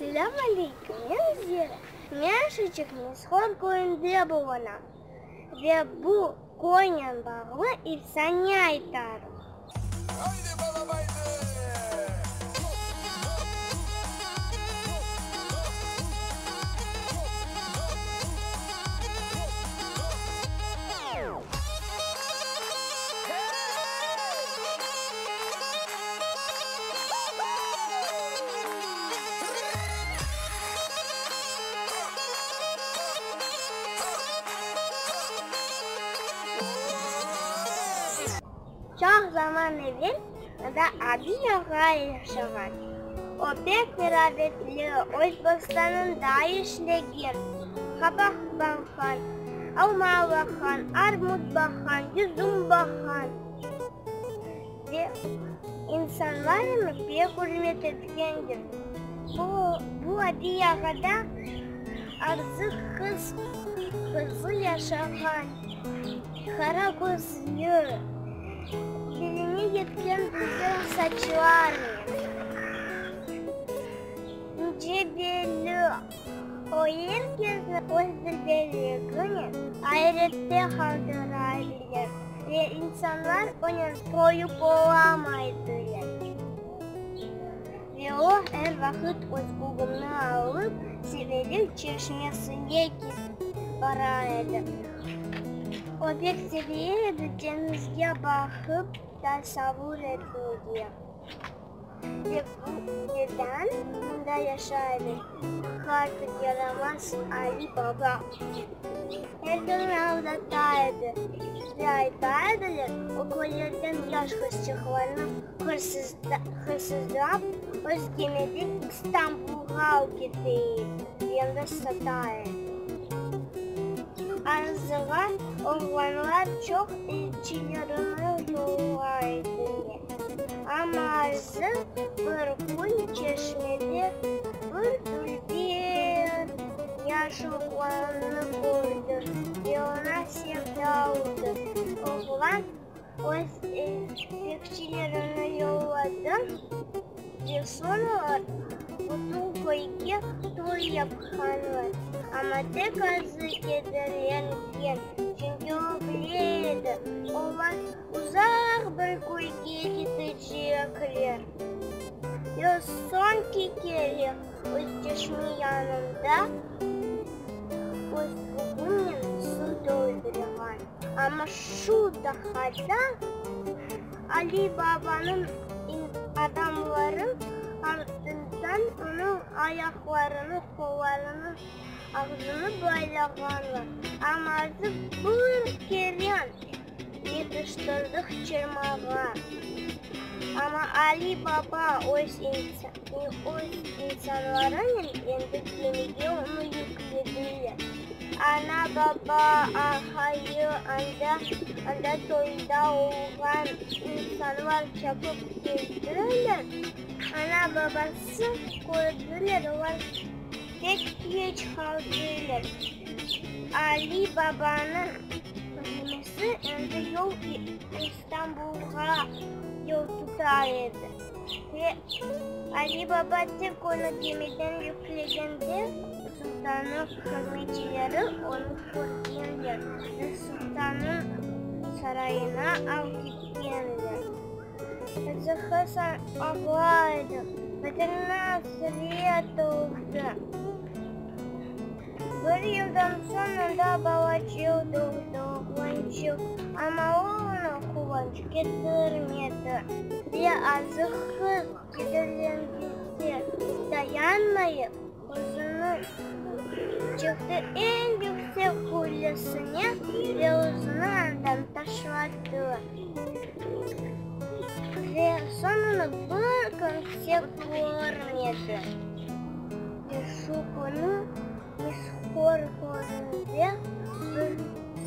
Selâm aleyküm, men Zera. Men Şıçıq Mishor köyünde bulunam ve bu köynen bağlı efsane aytarım. Çoq zaman evel mında Abiy ağa yaşağan. O pek merametli, öz bostanında işlegen, qabaq baqqan, alma baqqan, armut baqqan, yüzüm baqqan. Ve insanlar onı pek ürmet etkendir. Bu, bu Abiy ağada Arzı qız qızı yaşağan, qara közlü, beline yetken güzel saçlarnen, ince belli, o er kesni öz dülberliginen ayrette qaldıra bilir ve insanlar onen toyup olamaydılar. Ve o, er vaqıt öz gügümni alıp, Sevelik çeşmesine ketip bara edi. O pek seve edi deñizge baqıp tasavur etmege. Ve bu neden mında yaşay edi qart yaramaz Ali baba? Er kün aldata edi ve ayta ediler, o köylerden yaş qızçıqlarnı hırsızlap, öz gemide İstanbulğa alıp kete edi ve anda sata edi. Arzığa oğlanlar çoq elçilerini yollay ediler. Amma Arzı bir kün çeşmede bir dülber yaş oğlannı kördi ve oña sevda oldı. Oğlan öz bekçilerini yolladı ve soñ olar bütün köyge toy yapqanlar. Amma tek Arzı kederlengen, çünki o bile edi, olar Uzaq bir köyge ketecekler. Ve soñki kere öz çeşme yanında öz bugünen suv toldurğan. Amma şu daqqada Ali babanıñ adamları artından onıñ ayaqlarını, qollarını, ağzını baylağanlar. Amma Arzı bir kere Yetiştirdik çırmağa. Amma Ali baba öz öz insanlarınen endi gemige onı yüklediler. Ana-baba, aqayı, anda, anda toyda olğan insanlar çapıp keldiler. Ana-babası kördiler, olar pek keç qaldılar. Ali babanıñ gemisi endi yol İstanbulğa yol tuta edi. Ve Ali baba tek onı gemiden yüklegende, sultannıñ hızmetçileri onı körgenler ve sultannıñ sarayına alıp ketkenler. Zıhı ağlay edi, bedenine asret oldı. Bir yıldan soñ onda balaçıq doğdı, oğlançıq, amma o oña quvanç ketirmedi ve azıqsız kederlengende dayanmayıp, özüni çıqtı eñ yüksek qullesine ve özüni andan taşladı. Ve soñ onı bir kimse körmedi. Ve şu künü Mishor köyünde bir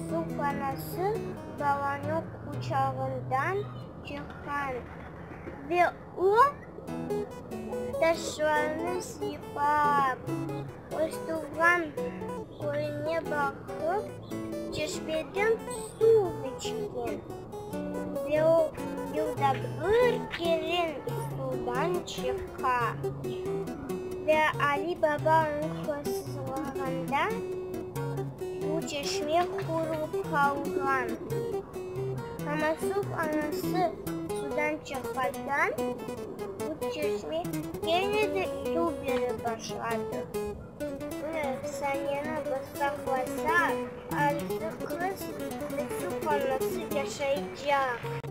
suv anası balanı quçağından çıqqan ve o, taşlarnı sıypap, öz tuvğan köyüne baqıp, çeşmeden suv içken. Ve o, yılda bir kere suvdan çıqa. Ve Ali Baba onı hırsızlağanda, bu çeşme quruyıp qalğan. Amma suv anası sudan çıqqanda, bu çeşme kene de suv berip başladı. Bu efsaneni biz saqlasaq, Arzı qız ve suv anası yaşaycaq.